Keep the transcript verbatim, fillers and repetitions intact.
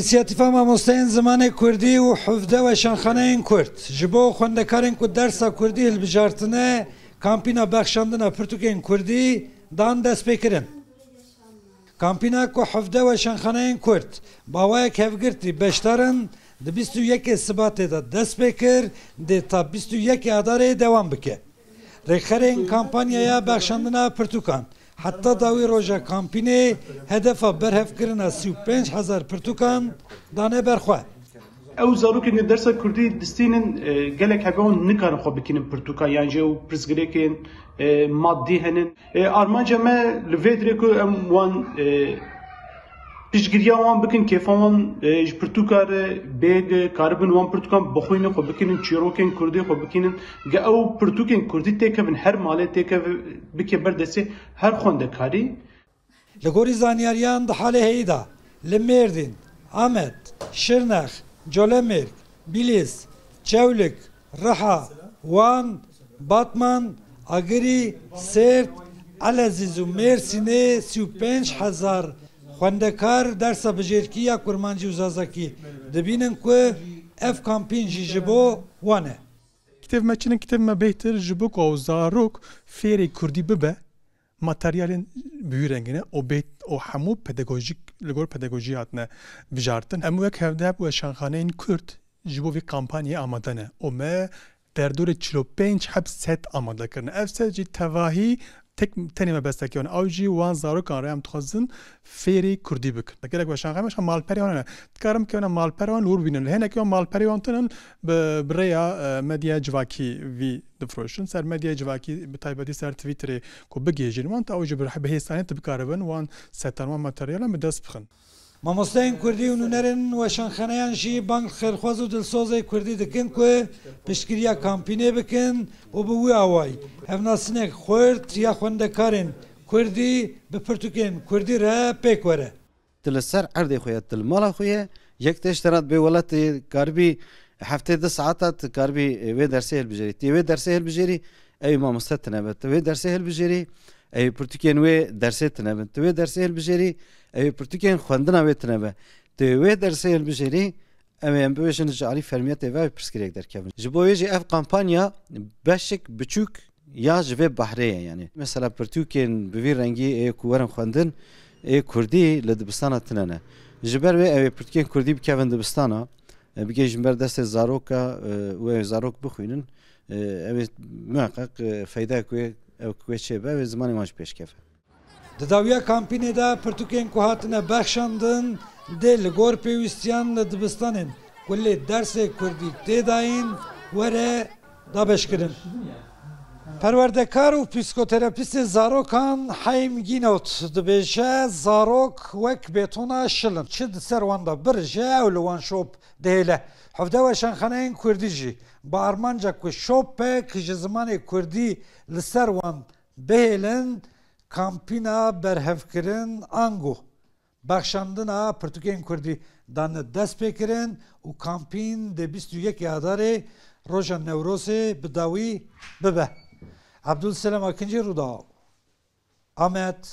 Însiyatîfa Mamosteyên Zimanê Kurdî û hevdeh weşanxaneyên Kurd ji bo xwendekarên ku dersa Kurdî hilbijartine, kampîna bexşandina pirtûkên Kurdî dan destpêkirin. Kampîna ku hevdeh weşanxaneyên Kurd bi awayek hevgirtî beşdar in, di bîst û yekê Sibatê de dest pê kir, dê ta bîst û yekê Adarê dewam bike. Rêkxerên kampanyaya bexşandina pirtûkan heta dawî roja kampînê hedefa berhevkirina sî û pênc hezar pirtûkan dane ber xwe. Ew zarokên ku dersa Kurdî distînin, e, gelek hebe wan nikarin xwe bikînin pirtûkan, yan jî ew pirsgirêkên, e, madî henin. E, armanca me li vê dirê ku em wan, e, piştgiriya wan bikin, kêfa wan, e, ji pirtûka re bêge, karibin wan pirtûkan bixwînin, xwe bikinin çîrokên Kurdî, xwe bikinin, ge ew pirtûkên Kurdî têkevin, her malê têkeve, bike ber destê her xwendekarî. Li gorî zanyariyan di halê heyî de li Mêrdîn, Amed, Şirnex, Colemêrg, Bîlîs, Çewlik, Riha, Wan, Batman, Agirî, Sêrt, Elezîz û Mêrsînê sî û pênc hezar xwendekar dersa bijêrkî ya kurmancî û zazakî dibînin ku ev kampîn jî ji bo wan e. Kitêb me çi ne? Kitêb me bêhtir ji bo ku ew zarok fêrê kurdî bibe, materyalên bi wî rengî ne û bêht û hemû pedagojîk, li gor pedagojiyê hatine bijartin. Em wek hevdeh weşanxaneyên Kurd ji bo vî kampanyayê amade ne û me derdorê çil û pênc heb set amade kirine. Ev set jî tevahî tek tenê me bestekî wan, ew jî wan zarokan re em dixwazin fêrî kurdî bikin. Gelek weşanxane, weşan malperê wan hene. Dikarin bikevine malperê wan, li wir bînin. Li hênekê wan malperê wan tune, bi, bi rêya, e, medyaya civakî vî difiroşin. Ser medyaya civakî, bi taybetî ser Twitterê ku bigihîjin wan, ta ew jî bi, bi hêsanî tu bikaribin wan setan, wan materyalan bi dest bixin. Mamosteyên Kurdî û nûnerên weşanxaneyan jî bang xêrxwaz û dilsozê Kurdî dikin ku piştgiriya kampînê bikin û bi wî awayî hevnasinek xurt ya xwendekarên Kurdî bi pirtûkên Kurdî re pêk were. Tu li ser erdê xwe ye, tu li mala xwe ye, yek tişt te re dibê welatê karibî heftê du saeta tu karibî, e, wê dersê hilbijêrî. Tu yê wê dersê hilbijêrî, ew ê mamoste tune be. Tu wê dersê hilbijêrî, ew ê pirtûkên wê dersê tune bin. Tu wê dersê hilbijêrî, ew ê pirtûkên xwendina wê tune be. Tu wê dersê hilbijêrî, em ê em bibêjin ji alî fermiyetê ve pirsgirêk derkevin. Ji bo wê jî ev kampanya beşek biçûk ya ji vê behrê ye, yanî. Mesela pirtûkên bi vî rengî ê ku werin xwendin, ê kurdî li dibistana tune ne. Ji ber wê ew ê pirtûkên kurdî bikevin dibistana, e, bigihîjin ber destê zaroka, e, û ew ê zarok bixwînin, e, ew ê muheqeq, e, feydayek wê, ew ku wê çêbe, ew ê zimanê wan jî pêş keve. Di dawiya kampînê de pirtûkên ku hatine bexşandin dê li gor pêwîstiyan li dibistanên ku lê dersê kurdî tê dayîn were dabeşkirin. Perwerdekar û psîkoterapîstê zarokan Heym Gînot dibêje, zarok wek bêtona şil in. Çi di ser wan de birije, ew li wan şop dihêle. Hevdeh weşanxaneyên kurdî jî bi armanca ku şopek ji zimanê kurdî li ser wan bihêlin, kampîna berhevkirin ango bexşandina pirtûkên kurdî dane destpêkirin û kampîn dê bîst û yekê Adarê, roja Newrozê, bi dawî bibe. Ebdulselem Akincî, Rûdaw, Amed.